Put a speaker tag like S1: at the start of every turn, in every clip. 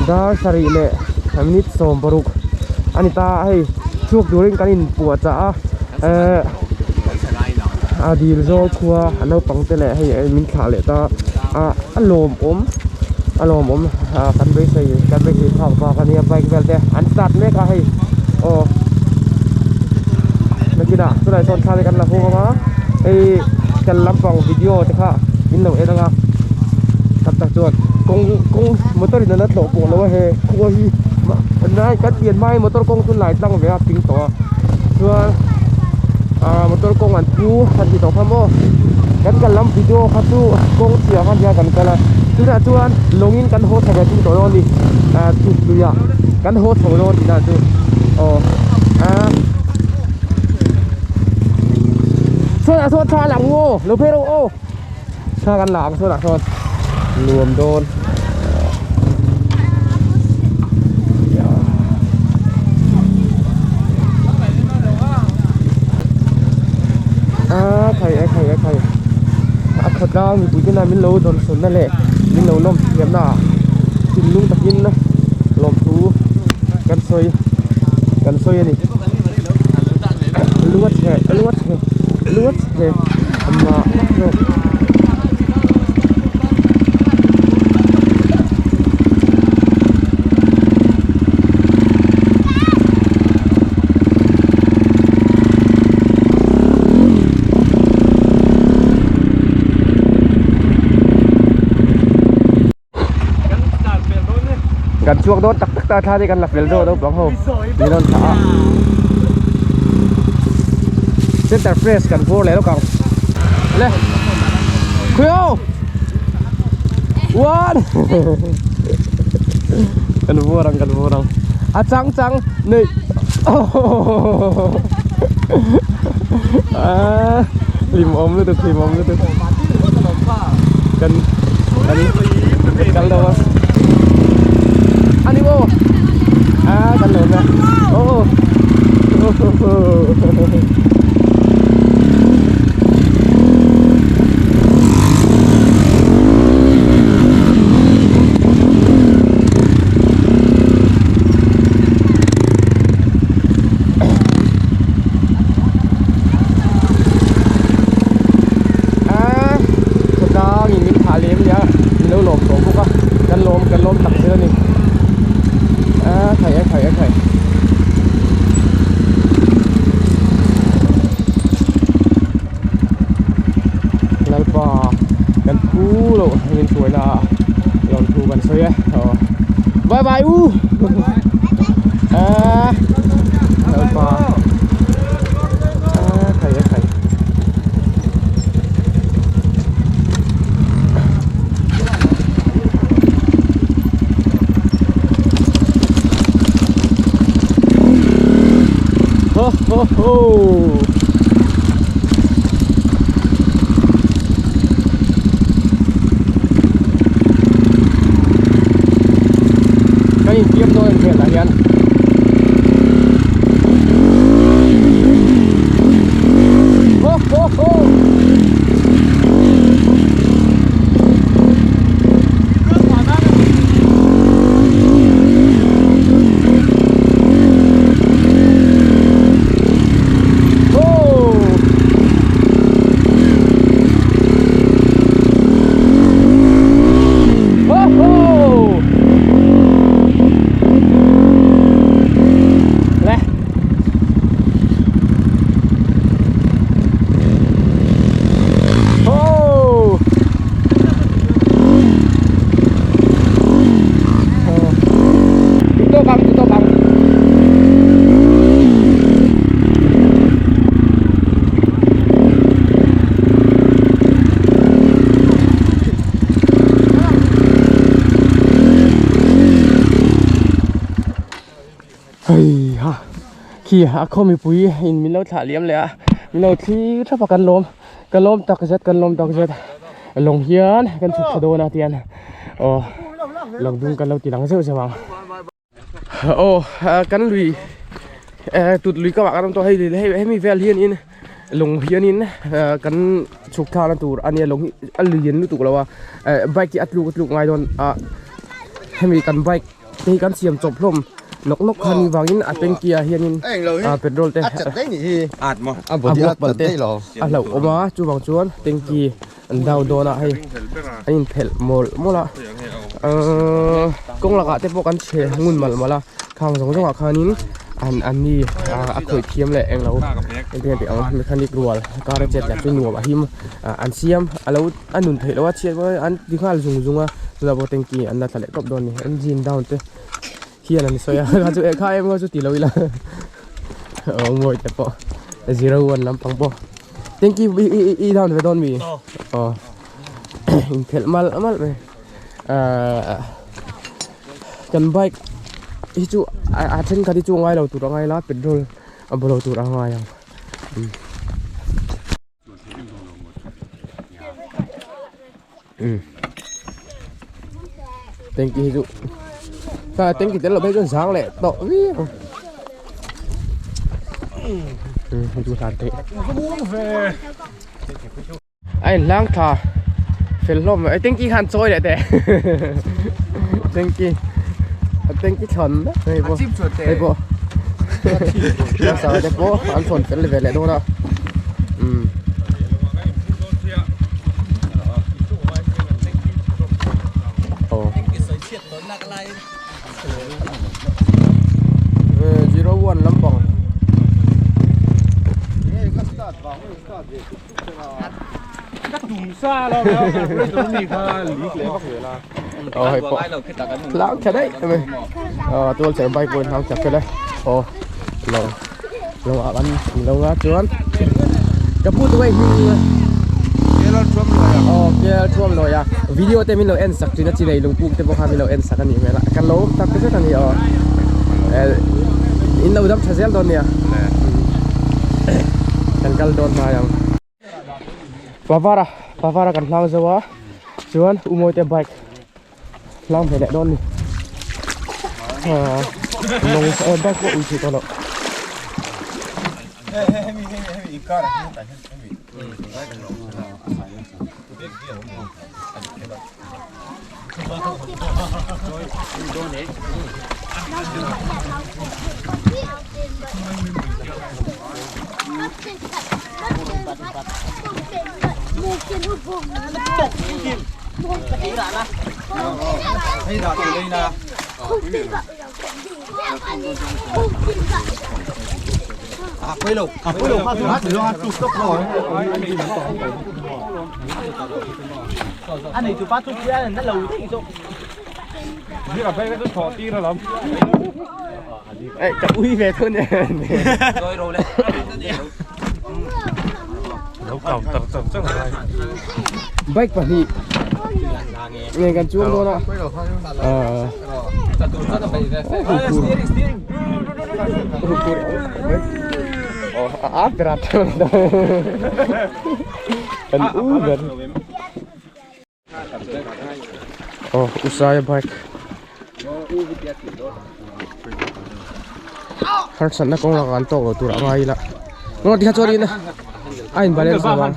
S1: Dar sarih leh minute 60 a ni ta a hei chhuak turin kan inpuah chah a ehh a dil zawl khua a naupang te leh hei min thlah leh ta a a lawmawm a lawmawm ah kan beisei kan beisei phak bak a nia bike vel te an start mek a hei aw nakinah chulai sawn thla te kan la hung ang a hei kal lampang video te kha min lo en ang a tak tak chuan kawng kawng motor in an la tlawh pawh lo a he khua hi nai kan pian hma hi motor kawng chu lai tlang ve a ping tawh a chuan ah motor kawng an pu an ti tawh kha maw kan kal lam video kha chu kawng chhia kha nia kan kal a tunah chuan lawngin kan haw chho ve thung tawh dawn a ni ah chhuk luiah kan haw chho dawn tihna chu aw ah sawnah sawn thla la ang aw lo phei rawh aw thla kan la ang sawnah sawn nuam dawn. A khai a khai a khai a khawtlang mipui te hian min lo dawn sawn na leh min lo lawm thiam na ah thinlung takin lawmthu kan sawi kan sawi a ni lung a chhe lung a chhe lung a chhe mah zawk. Kan chhuak dawn tak tak ta thla te kan la fel zawk naupang ho min rawn thlah a center fresh kan vur leh lawk ang le khuio one kan vur ang kan vur ang a chang chang nei a hlim awm lutuk hlim awm lutuk kan kan kal lo a ani maw a kan lo na oh a khawtlang in min thah lem nia min lo lawm tawh bawk a kan lawm kan lawm tak zel a ni a khai a khai a khai. Lalpa kan phu loh min hruai na ah lawm thu kan sawi e aw bye bye u a Lalpa a khai a khai ho ho ho Kan infiam dawn an hriat ah hian Ho ho ho Ho Heiha khi a khaw mipui in min lo thlah liam leh a min lo thlir thap a kan lawm ka lawm tak zet kan lawm tak zet lawng hian kan chhuk thla dawn a tian aw lawng dung kan lo ti lang zeuh zeuh ang aw kan lui tut lui kam ah kan awm tawh hei hei hemi vel hian in lawng hian in kan chhuk thla na tur a nia lawng hi a lian lutuk lo a bike hi a tluk a tluk ngai dawn a hemi kan bike te hi kan siam chawp hlawm nawk nawk kha ni vangin a tanky ah hianin ah petrol te a buak palh te a hlauh awm a chuvang chuan tanky an down dawn a hei a inphelh mawlh mawlh a ahh kawng lakah te pawh kan chhe ngun malh malh a khang zawng zawng ah khanin an an ni a khawih thiam leh englo engtin nge tih ang mechanic rual car a chet lah chu nuam a him an siam alo a nun theih loh a chhiat pawh an ti nghal zung zung a chutah pawh tanky an la thla leh tawp dawn a ni engine down te hian an sawi a kha chu eh kha em kha chu ti lo ila aw mawi te pawh zero one lampang pawh tanky i i i down ve dawn mi aw inphelh malh malh mai ahh kan bike hi chu a thenkhat hi chu a ngai lo tur a ngai la petrol a bo lo tur a ngai ang. Tanky hi chu ta tanky tel lo phei chuan zang leh tawh viau hei chu hlan theih a in hlang tha fel hlawm mai tanky khan chawi leh teh tanky tanky thlawn hei pawh hei pawh te pawh an thlawn fel ve leh dawn a. Zero one lampang aw hei pawh hlang tha daih mai aw tual cher bike pawhin hlang chak fel e aw lo lo ah kan lo nga chuan ka pu tu hei aw kel thuam lawi a video te min lo en sak thin a chi nei lungpuk te pawh kha min lo en sak a nih hmel a ka lo tak zet a ni aw in lo dam tha zel dawn nia kan kal dawn hnai ang pavara pavara kan hlang zo a chuan umawi te bike hlang ve leh dawn ni lawng bike pawh ui thei tawh loh Ê, cậu ui về thôi nè. Bike pahnih nge kan chuang dawn a. A berat kan u ber. Aw usai bike harsatna kawng lakah an tawk lo tur a ngai ila ngaw tikha chuan in a in balance lo ang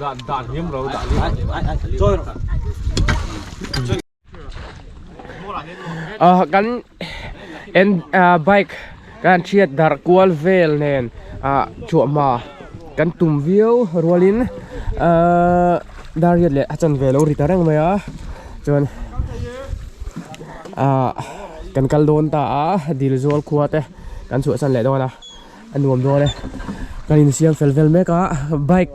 S1: ah kan en ah bike kan thiat darh kual vel nen ah thuahma kan tum viau rualin ahh dar riat leh a chanve lo ri ta reng mai a chuan ah kan kal dawn ta a dil zual khua te kan chhuah san leh dawn a a nuam dawn e kan insiam fel vel mek a bike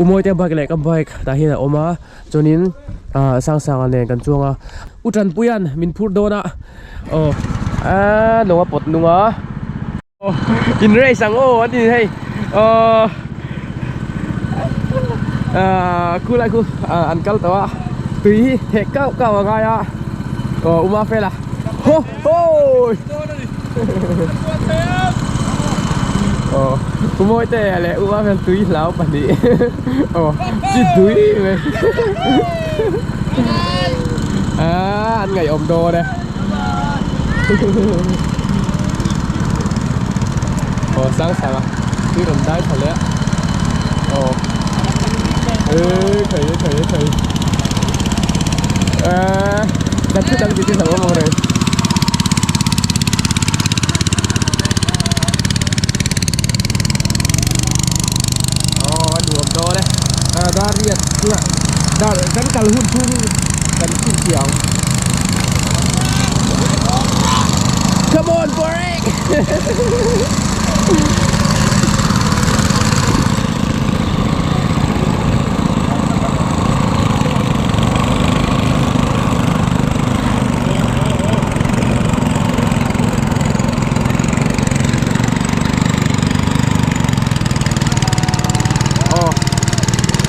S1: umawi te bike leh ka bike tah hian a awm a chuanin ah Sangsanga nen kan chuang a u Tanpuia'n min phur dawn a aw aaa lawng a pawt nung a in race ang aw an ti hei aw aaa khu lai khu an kal tawh a tui hi theh kau kau a ngai a aw uma fela ho ho. Aw u Mawitea leh u Amen tui hlau pahnih aw chi tui mai ah an ngaihawm dawn e aw sang sang a tui rawn dai tha leh a aw e thei e thei e thei eh kan thu dang ti chu hlauhawm ang reng. Aw a nuam dawn e ah dar riat tunah dar kan kal hun chhung kan chhinchhiah ang come on break Aw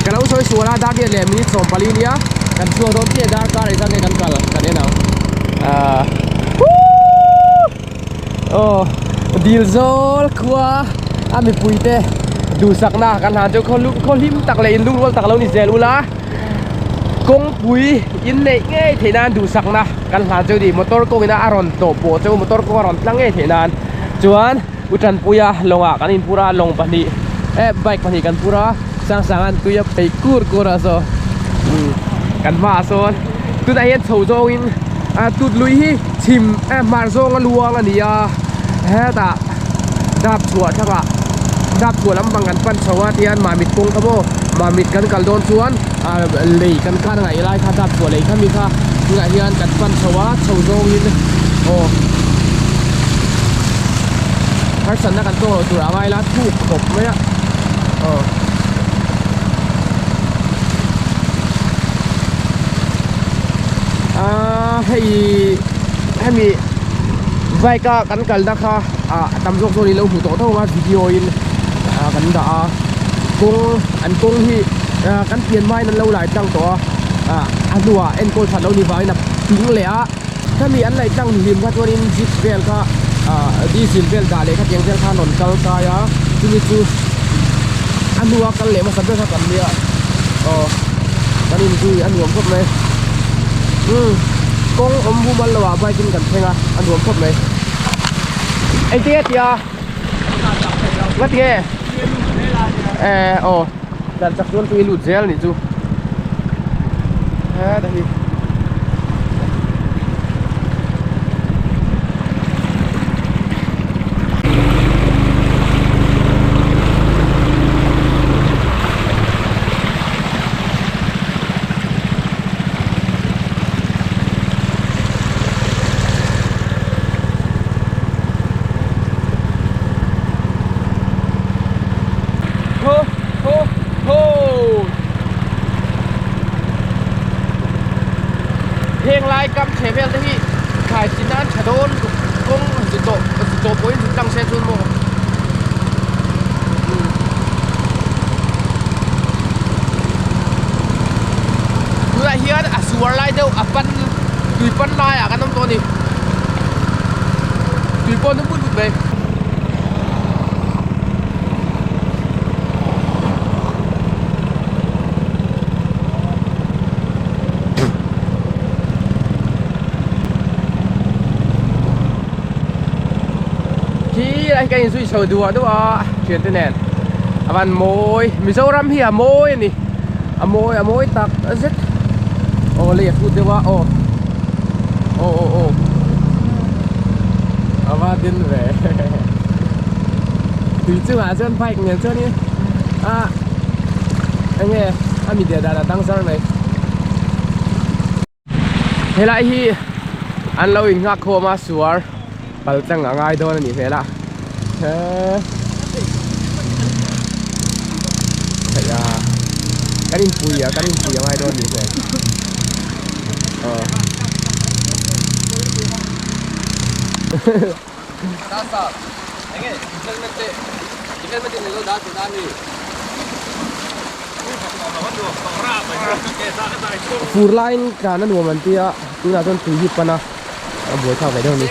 S1: ka lo sawi sual a dar riat leh minute 14 nia kan chhuak dawn chiah darkar engzat nge kan kal kan en ang ahh aw dil zawl khua a mipui te duhsakna kan hlan chu khaw hlim tak leh inlungrual tak lo ni zel ula. Kawngpui in neih ngei theih nan duhsakna kan hlan chu ni motor kawng ina a rawn tawh pawh chu motor kawng a rawn tlang ngei theih nan chuan u Tanpuia lawngah kan inpur a lawng pahnih eh bike pahnih kan pur a sang sang an tui a peih kur kur a saw umm kan hmaah sawn tunah hian chho zawngin ah tut lui hi chhim eh hmar zawng a luang a ni a hetah dap chhuah thlangah dap chhuah lampang kan pan chho a tihian mamit kawng kha maw mamit kan kal dawn chuan ah lei kan khan ngaih lai kha dap chhuah lei kha mi kha tunah hian kan pan chho a chho zawngin aw harsatna kan tawk loh tur a ngai la thuk khawp mai a aw. Ah hei hemi bike a kan kalna kha ah tam zawk zawk in lo hmu tawh tawh ang a video in ah kan dah a kawng an kawng hi ah kan pian hmain an lo lai tlang tawh a ah a hnuah enkawl that lo ni vangin a ping leh a khami an laih tlang hlim kha chuanin jeep vel kha ah diesel vel dah leh khatiang vel kha an rawn kal kai a chumi chu a hnua kal leh hmasa ber kha kan nia aw kan inzui a nuam khawp mai umm kawng awm mumal lo ah bike in kan thleng a a nuam khawp mai engtinge tia ngatinge eh aw dan chak chuan tui lut zel anih chu heta hi. Ho ho ho Heng lai kam chhe vel te hi thlai chin nan tha dawn kawng zu tawh zu tawh pawhin zu tlang se chuan maw Tunah hian a suar lai deuh a pan tui pan laiah kan awm tawh a ni tui pawh a nung but but mai. Khi lai hi ka inzui chho duah duah a thiante nen a van mawi Mizoram hi a mawi a ni a mawi a mawi tak zet aw lei a hrut deuh a aw aw aw aw a va din ve tui chungah chuan bike nen chuanin ah enge a mi der dan a dang zar mai. Helai hi an lo in nghak khawm a suar pal tlang a ngai dawn a nih hmel a he theih a kan inpui a kan inpui a ngai dawn a nih hmel aw. Fur laiin tlan a nuam an tia tunah chuan tui hi pan a a buai thlak ve deuh a ni.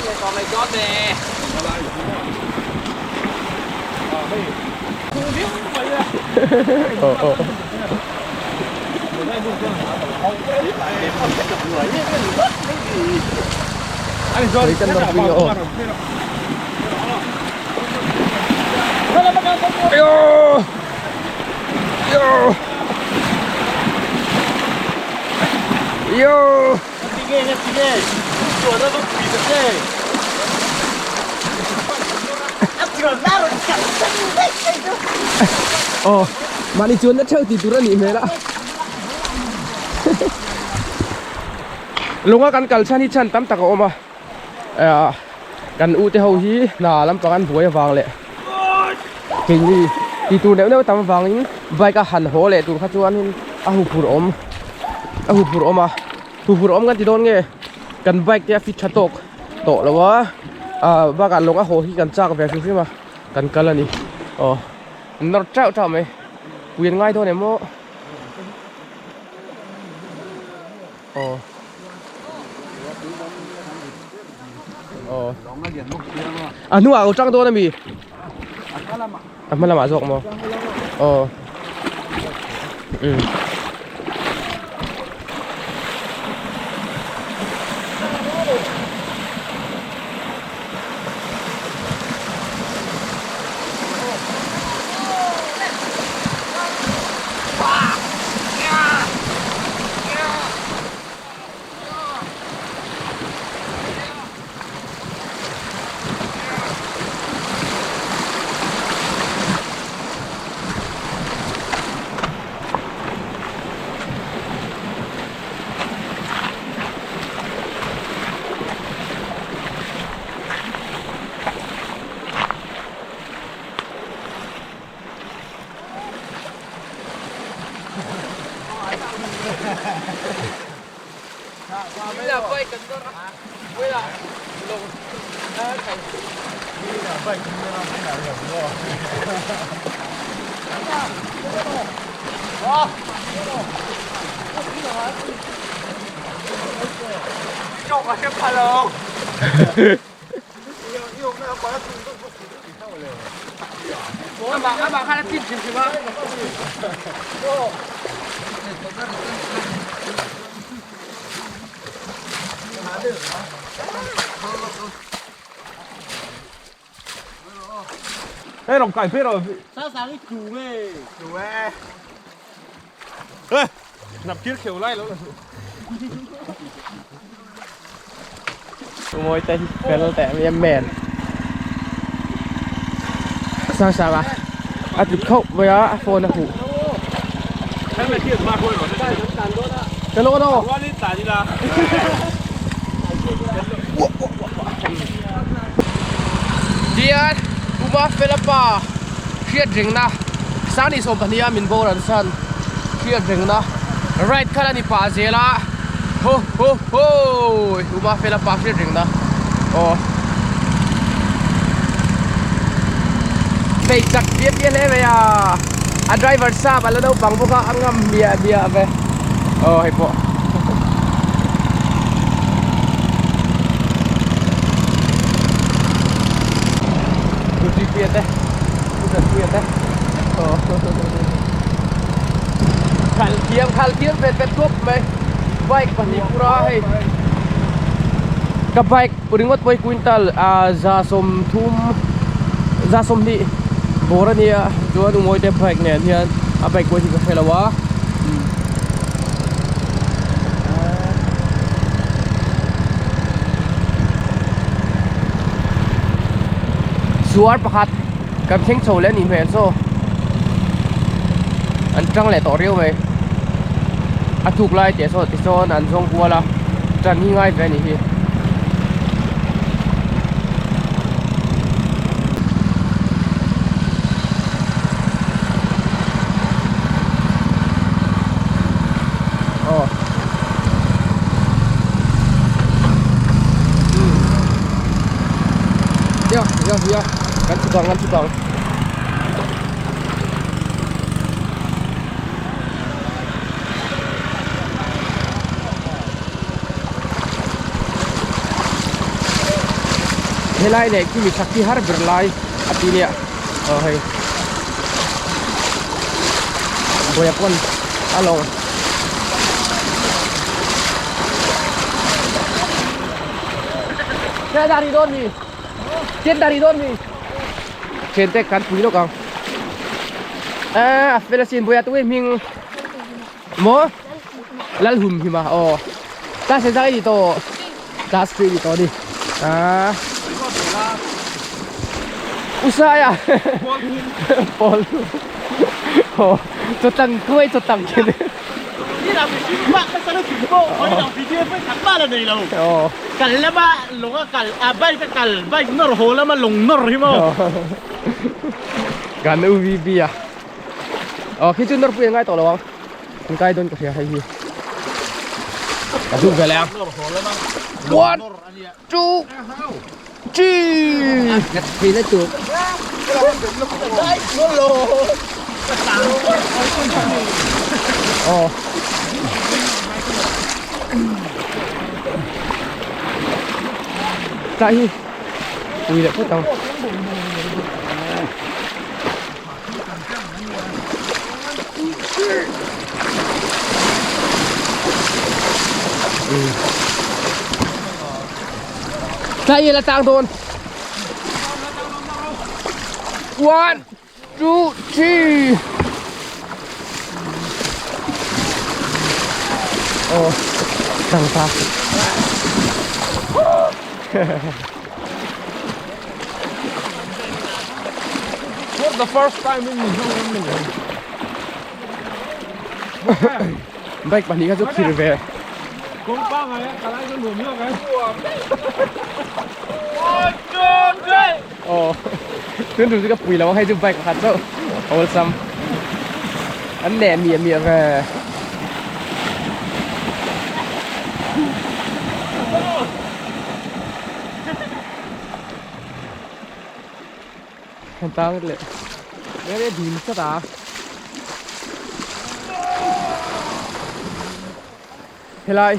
S1: Aw mahni chuan na theuh tih tur a nih hmel a lunga kan kal chhan hi chhan tam tak a awm a ah kan u te ho hi hna lampang an buai avang leh keini tih tur neuh neuh tam avangin bike a han haw leh tur kha chuanin a huphurh awm a huphurh awm a huphurh awm kan ti dawn nge kan bike te a fit tha tawk tawh lo a ah bakah lawng a haw hi kan chak ve hrim hrim a kan kal a ni aw an nawr teuh teuh mai pui an ngai dawn em aw aw aw a hnungah a lo tang dawn a mi a hma lamah zawk maw aw um Mawi te hi fel teh mai a men sang sang a a tlu khauh mai a a phone a huh ka lo no Dian Uma Felapa hriat rengna Sangni 12 a min bawr an san hriat rengna right khan a ni pah zel a ho ho ho Uma Felapa hriat rengna aw phei chak piap piap hle mai a a driver sap a la naupang bawk a a ngam hmiah hmiah ve aw hei pawh. Khalh thiam khalh thiam vet vet khawp mai bike pahnih pura hei ka bike ringawt pawh hi quintal ah za sawmthum za sawmhnih bawr a nia chuan umawi te bike nen hian a bike pawh hi ka hre lo a. Suar pakhat kan thleng chho leh a nih hmel chaw an tang leh tawh riau mai a thuk lai teh saw tichuan an zawng kual a tan hi ngai ve a nih hi. Aw Ya ya ya kan chhuk ang kan chhuk ang Helai leh khi mi chak hi har ber lai a ti nia aw hei. Buaia pawn a lawng. Che dari dawn mi. Chen dari dawn mi. Chen te kan pui lawk ang. A fel asin Buaia tuin hming maw Lalhum hima aw. Class engzah i ni tawh? Class 3 ni tawh ni. Ah. Usai ah. Pawl. Oh, chawtang kuai chawtang khin.
S2: Ni la mi hring bak ka sala thing pawh khawi dang video pawh thak bal a nei lo.
S1: Oh.
S2: Kal lama lawng a kal a bike a kal bike nawr haw lama lawng nawr hi maw.
S1: Kan UVB ah. Oh, khi chu nawr pui an ngai tawh lo ang. An kai dawn ka hria hei hi. Ka duh ve leh ang. One, two, three. Oh. Tại hi. Ui leh phawt ang. Tlai la tang dawn. One, two, three. Oh, tang ta.
S3: For the first time in Mizoram ni mai.
S1: Bike pahnih kha chu khir ve.
S3: Kawng pangai a kalai chu nuam zawk e.
S1: Aw tun tum chu ka pui lo ang hei chu bike pakhat chauh awlsam an neh miah miah ve. Kan tang leh reng reng dil tlat a. Helai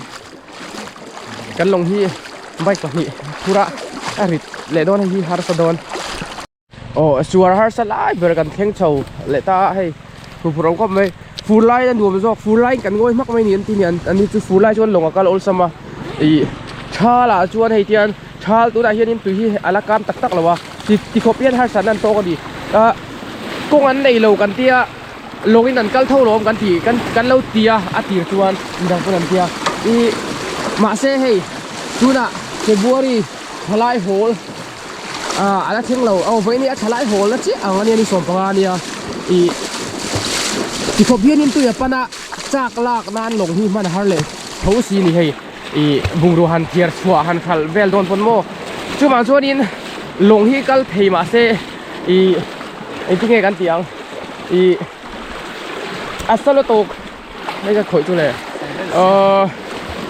S1: kan lawng hi bike pahnih phur a a rit leh dawn hei hi harsa dawn. Aw suar harsa lai ber kan thleng chho leh ta a hei fur awm khawp mai fur lai a nuam zawk fur laiin kan ngawi hmak mai ni an ti nia an ni chu fur lai chuan lawng a kal awlsam a ih thal ah chuan hei tian thal tunah hianin tui hi a la kam tak tak lo a ti ti khawp hian harsatna an tawk a ni ah kawng an nei lo kan tia lawngin an kal tho lawm kan ti kan kan lo ti a a tir chuan midang pawn an tia ih mahse hei tunah February thalai hawl. Ah a la thleng lo aw vawiin hi a thlalai hawl na chiah ang ania ni 15 ania ih tikhawp hianin tui a pan a chak lak nan lawng hi hman a har leh tho si a ni hei ih bungrua han thiar chhuah han hralh vel dawn pawn maw chuvang chuanin lawng hi kal thei mahse ih engtin nge kan tih ang ih a solo tawk hei ka khawih chu le aww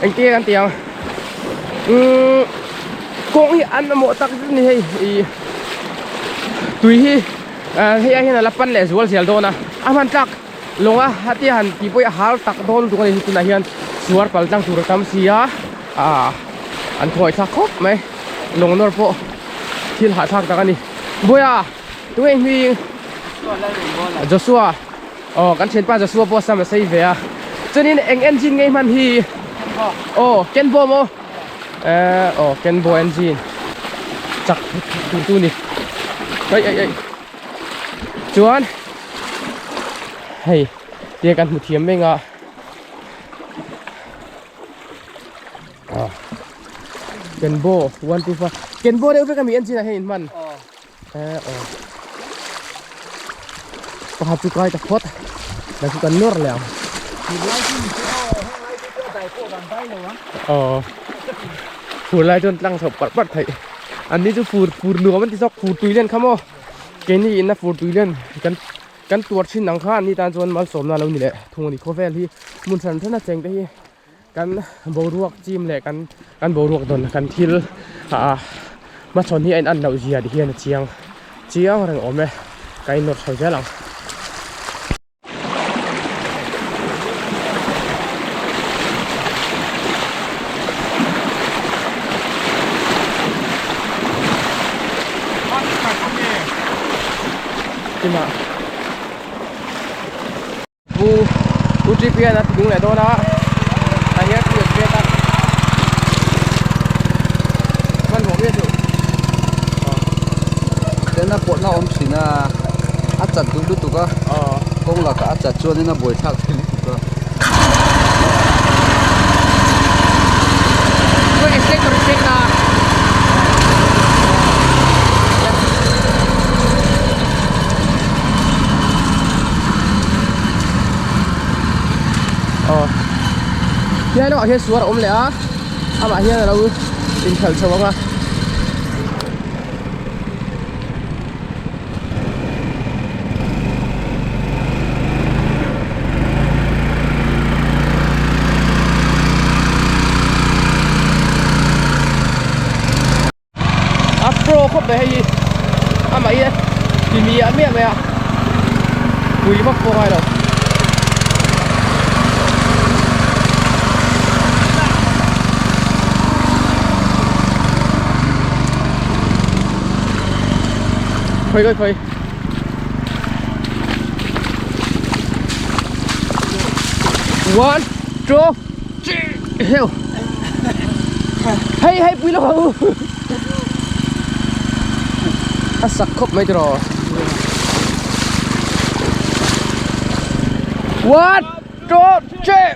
S1: engtin nge kan tih ang umm kawng hi an mamawh tak zet a ni hei ih tui hi ah hei ai hian a la pan leh zual zel dawn a a hman tlak lawng a hetia han tih pawh hi a har tak dawn lutuk a ni tunah hian suar pal tlang tur a tam si a ah an khawi thlak khawp mai lawng nawr pawh thil hahthlak tak a ni Buia tunge hming Joshua. Aw kan thianpa Joshua pawh sam a sei ve a chuanin eng engine nge hman hi aw Kenbo maw eh aw Kenbo engine chak tur tu ni ai ai ai chuan hei tia kan hmu thiam mai nga Kenbo 125 Kenbo deuh vek ami engine ah hian in hman Eh aw. Pakhat chu kai ta phawt. Dang chu kan nawr leh ang. Aw. Fur lai chuan tlang chho parh parh theih. An ni chu fur fur nuam an ti zawk fur tui len kha maw. Keini inna fur tui len kan kan tuar thin ang kha an ni tan chuan malsawmna a lo ni leh thung a ni. Khawvel hi hmun hran hran a cheng te hi kan boruak chim leh kan kan boruak dawn kan thil ah hmachhawn hi a in an loh zia ti hian a chiang chiang reng awm e ka in nawr chho zel ang. Kima. Pu Pu TP hian a ti ding leh dawn a tah hian tui an pek a hmanhmawh miah suh
S4: Chuan a pawhna awm thin a a chat duh lutuk a kawng lakah a chat chuanin a buaithlak thei lutuk a.
S1: Aw helai lamah hian suar a awm leh a amah hian alo inkhalh chho ang a. A pro khawp mai hei hi amah hi ti miah miah mai a pui vak pawh a ngai lo. Khawi khawi khawi One, two, three, heo. Hei hei pui lo ho. A sak khawp mai tiraw. One, two, three.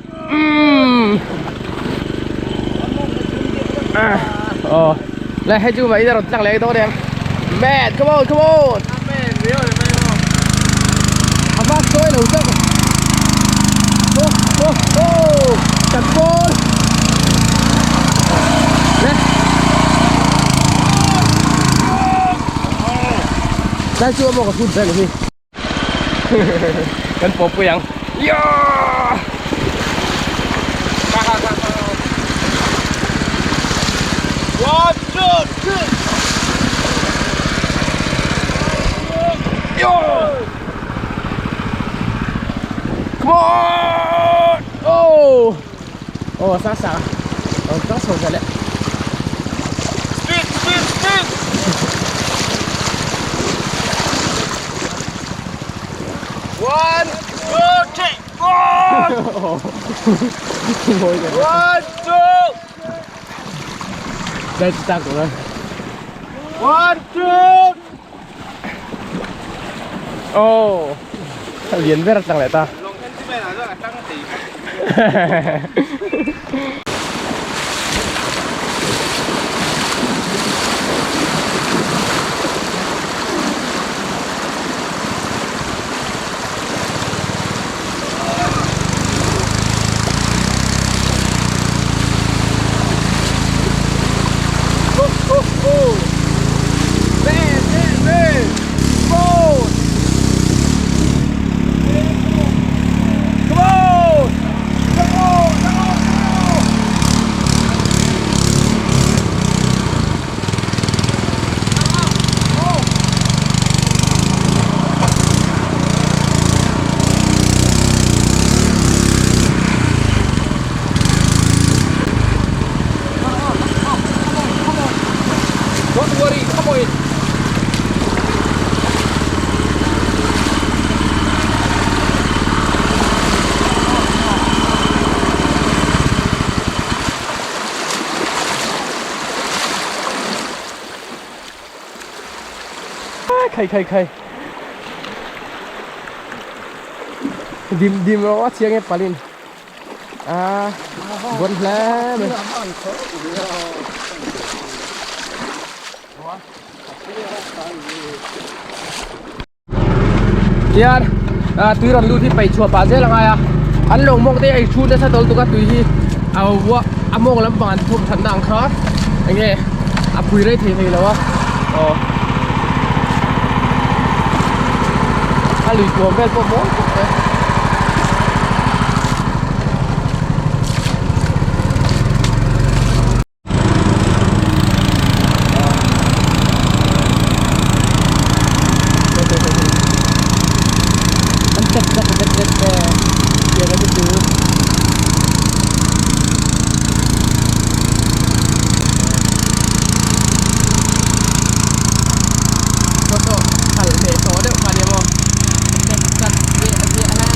S1: Oh, lại hay chú mấy giờ rồi lặng lẽ đâu đẹp. Man, come on, come on. À bác tôi đầu trước. Oh, oh, oh. Chặt ball. Lên. Đây chưa một cái phun ra cái gì. Kan popo yang. Yeah.
S3: One, two, three.
S1: Yo! Come on! Oh! Oh, sang sang. Oh, tak so jalan.
S3: Speed, speed, speed. One, two, three. One, two.
S1: Đây ta của đây.
S3: One, two.
S1: Oh. Liền với tang lại ta. Man, man, man. Go! Come on! Come on! Come on! Don't worry, come on. Khai khai khai. Dim dim ro chiang e palin. À, bon hle mai. Tian à tui rawn lut hi paih chhuah pah zel angai a an lo mawng te ei thu nasa dawl tuk a tui hi a uah a mawng lampang an thawm that na ang kha enge a pui rei thei thei lo a aw a lui kuam vel pawh mawi khawp mai. An chat zak zet zet te tiang a te chu photo khalh leh tawh deuh kha nia maw chat zak ziah ziah a.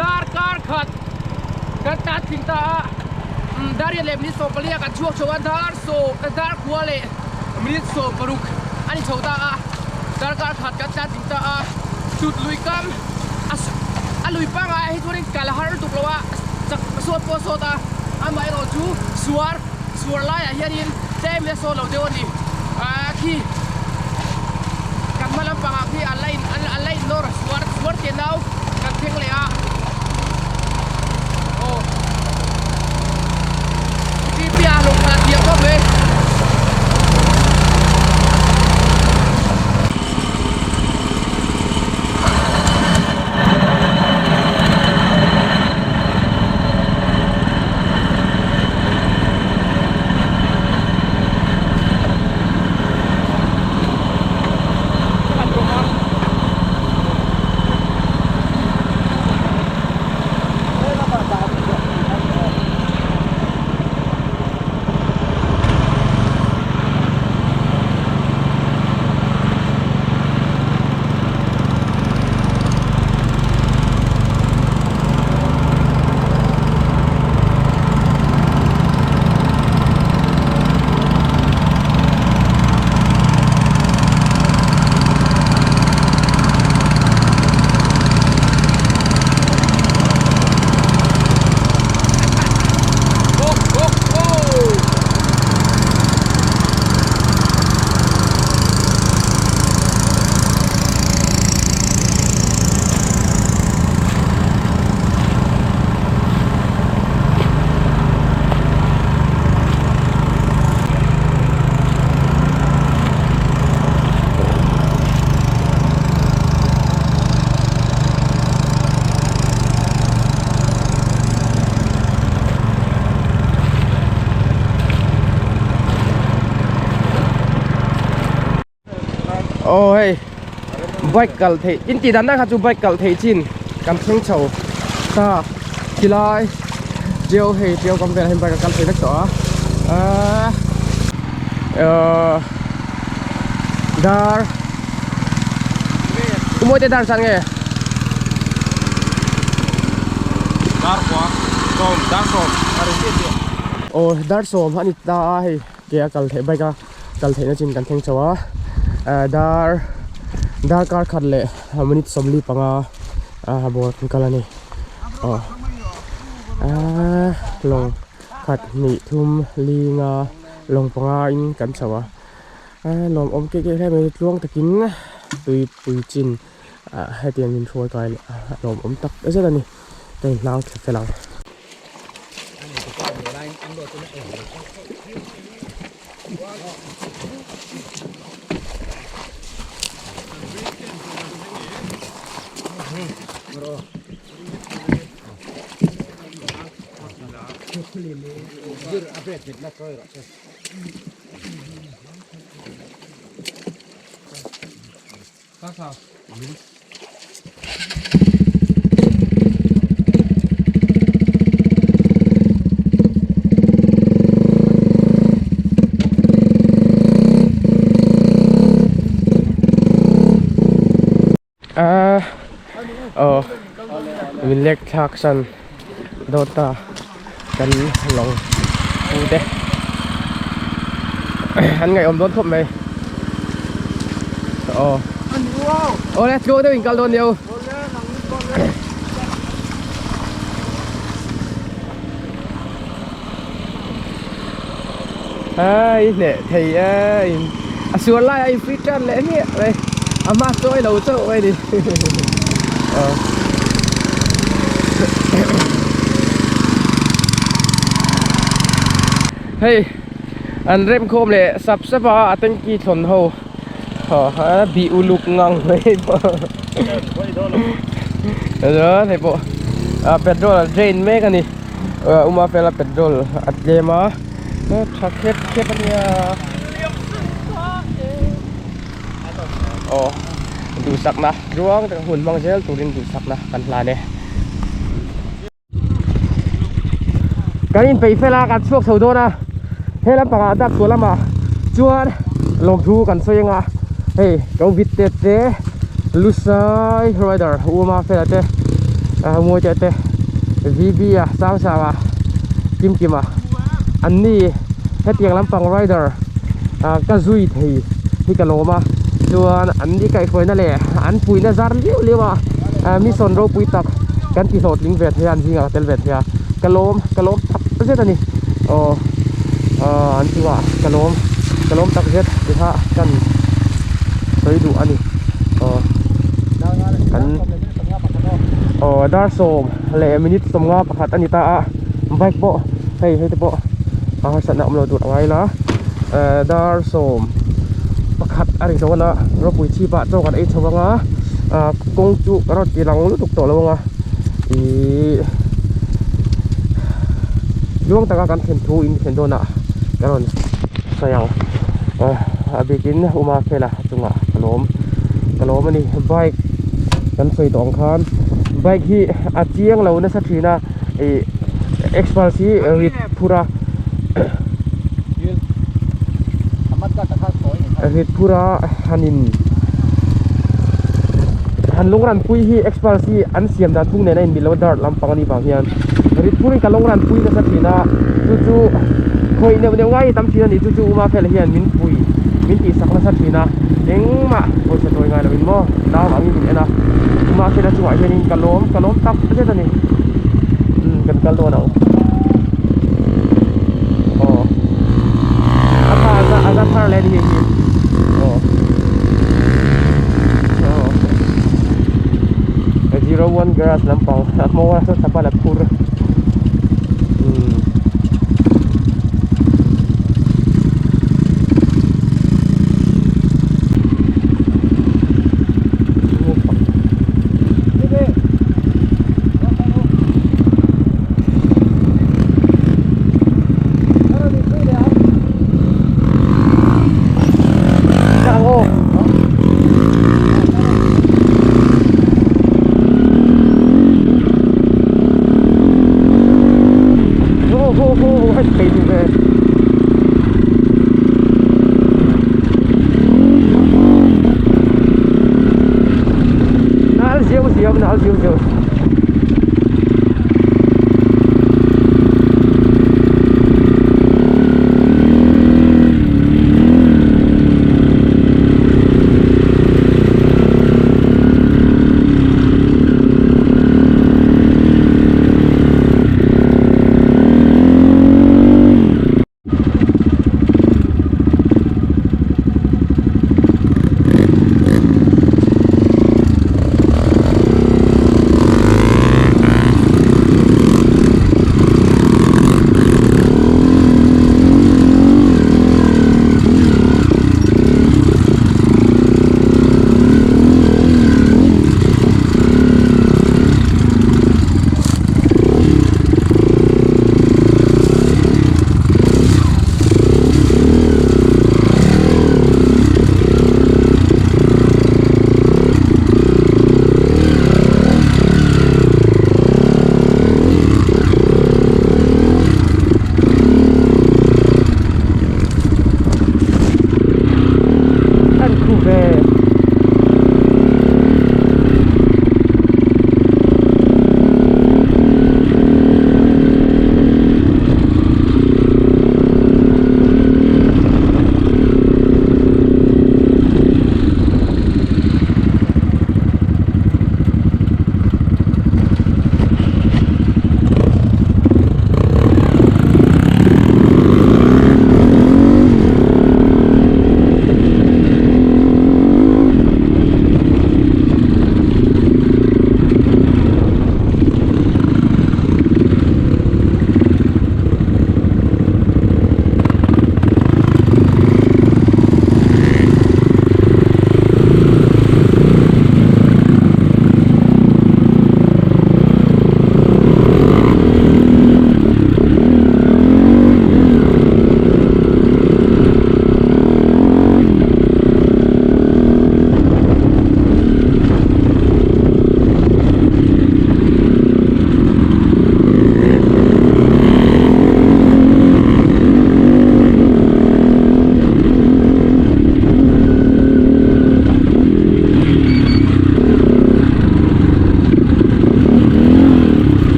S5: Dar kar khat kan tan thing ta a dar riat leh minute 14 ah kan chhuak chho a dar sawm dar khua leh minute 16 a ni chho ta a dar kar khat kan tan thing ta a chut lui kam a lui pangai ah hi chuanin kal a har lutuk lo a chak sawt pawh a sawt a amaherawh chu suar suar laiah hianin tlem in a sawt lo deuh a ni khi kan hma lampangah khi a la in a la in nawr suar suar tih nau kan thleng leh a aw T P a hlawh khat a thiam khawp mai.
S1: Aw hei bike kal theih in tih dan dan kha chu bike kal theih chin kan thleng chho ta tilai tiau hei tiau kam velah hian bike a kal thei vek tawh a ahh ahh dar Umawi te dar zat nge
S3: Dar kua sawm dar sawm a ri chiah chiah.
S1: Aw dar sawm a ni ta a hei ke a kal theih bike a kal theihna chin kan thleng chho a dar dar kar khat leh minute 45 a bawr kan kal a ni aw lawng khat hnih thum li nga lawng panga in kan chho a. Lawm awm kek kek hle mai tluang takin tui pui chin ah hetiang in hruai kai leh a lawm awm tak zet a ni ka in hlang thla fel ang. Ahh aw min lek thlak san dawt ta kan lawng pu te an ngaihawm dawn khawp mai aw aw let's go deuh in kal dawn nia u. Ai hneh thei e in a sual lai a in free tan leh hmiah mai a hma chawi lo chauh mai ni aw hei an rem khawm leh sap sap a a tanki thlawn ho a bih uluk ngang mai pawh hei pawh petrol a drain mek a ni. Uma fela petrol a tlem a tha khep khep a nia aw duhsakna tluang taka hun hmang zel turin duhsakna kan hlan e kan inpeih fel a kan chhuak chho dawn a he lampangah dak sual lamah chuan lawmthu kan sawi anga hei ko vit te te lusai rider uma fela te. Mawite te VB a sang sang a kim kim a an ni hetiang lampang rider ka zui thei hi ka lawm a chuan an ni kaihhruaina leh an puihna zar liau liau a mission ropui tak kan ti hlawhtling ve thei a an zingah ka tel ve thei a ka lawm ka lawm tak zet a ni aw an chungah ka lawm ka lawm tak zet ti kha kan sawi duh a ni aw kan aw dar sawm leh minute sawmnga pakhat a ni ta a bike pawh hei hei te pawh a harsatna awm lo tur a ngai la dar sawm pakhat a ri dawn a ropui chhip ah chaw kan ei chho ang a kawng chu ka rawn ti lang lutuk tawh lo ang a ihh luang taka kan thlen thu in thlen dawn ah ka rawn sawi ang a bikin uma fela chungah ka lawm ka lawm a ni bike kan sawi tawh ang khan bike hi a chiang lo nasa thin a ih xpulse hi rit phur a rit phur a hanin han lung ran pui hi xpulse hi an siam dan phung nen a inmil lo a dirt lampang a nih vang hian rit phurin ka lung ran pui nasa thin a chu chu khawih neuh neuh ngai hi tam thin a ni chu chu uma fela hian min pui min tihsak nasa thin a engmah pawisa chawi ngai loin maw nau angin min en a uma fela chungah hianin ka lawm ka lawm tak zet a ni umm kan kal dawn ang aw a tha a za thar leh a ni hei hi aw aw zero one garage lampang a hmawng a saw chapal a phur umm. Go, go.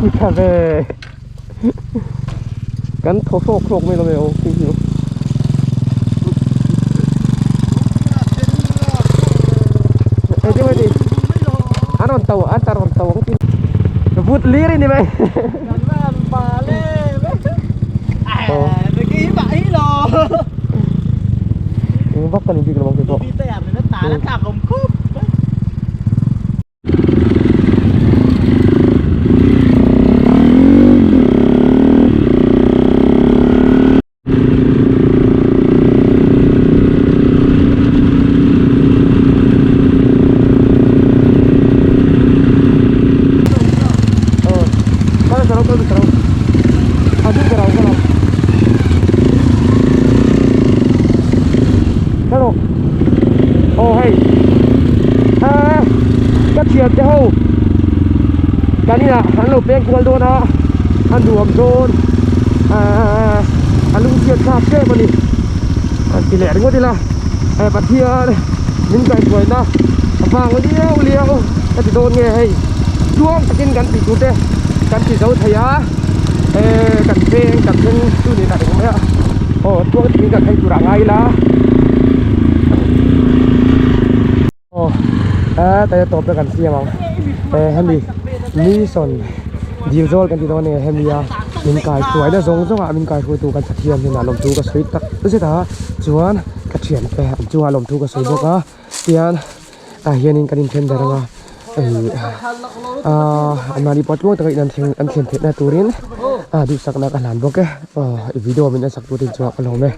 S1: ti tha ve kan thaw hrawk hrawk mai lo mai aw khi hi Ê, chứ gì ăn còn tàu ăn tao còn tàu không tin vụt lia đi mày vóc cần gì là bằng cái vỏ Ờ, có sao đâu, có sao đâu. À, đúng rồi, có Hello. Oh hey. À, ka thian te ho. Kan inah an lo peng kual dawn a, a nuam dawn. Ah, a lungchhiat thlak tep a ni. An ti leh ringawt ila. Eh Pathian min kaihhruaina a vang liau liau ka ti dawn nge hei. Tluang takin kan tih tur te kan ti zo thei a. Eh kan veng kan thleng chu ni ta reng mai a. Aw tluang takin kan thleng tur a ngai ila. Aw eh taia tawp na kan siam ang eh hemi mission dil zawl kan ti dawn a ni hemi a min kai hruai na zawng zawng ah min kai hruai tu kan Pathian hnenah lawmthu ka sawi tak zet a chuan ka thiante an chungah lawmthu ka sawi bawk a tian tah hianin kan inthen darh ang a hei ah anmahni pawh tluang taka in an thleng an thlen theih na turin ah duhsakna ka hlan bawk e aw i video min en sak tu te inchungah ka lawm e.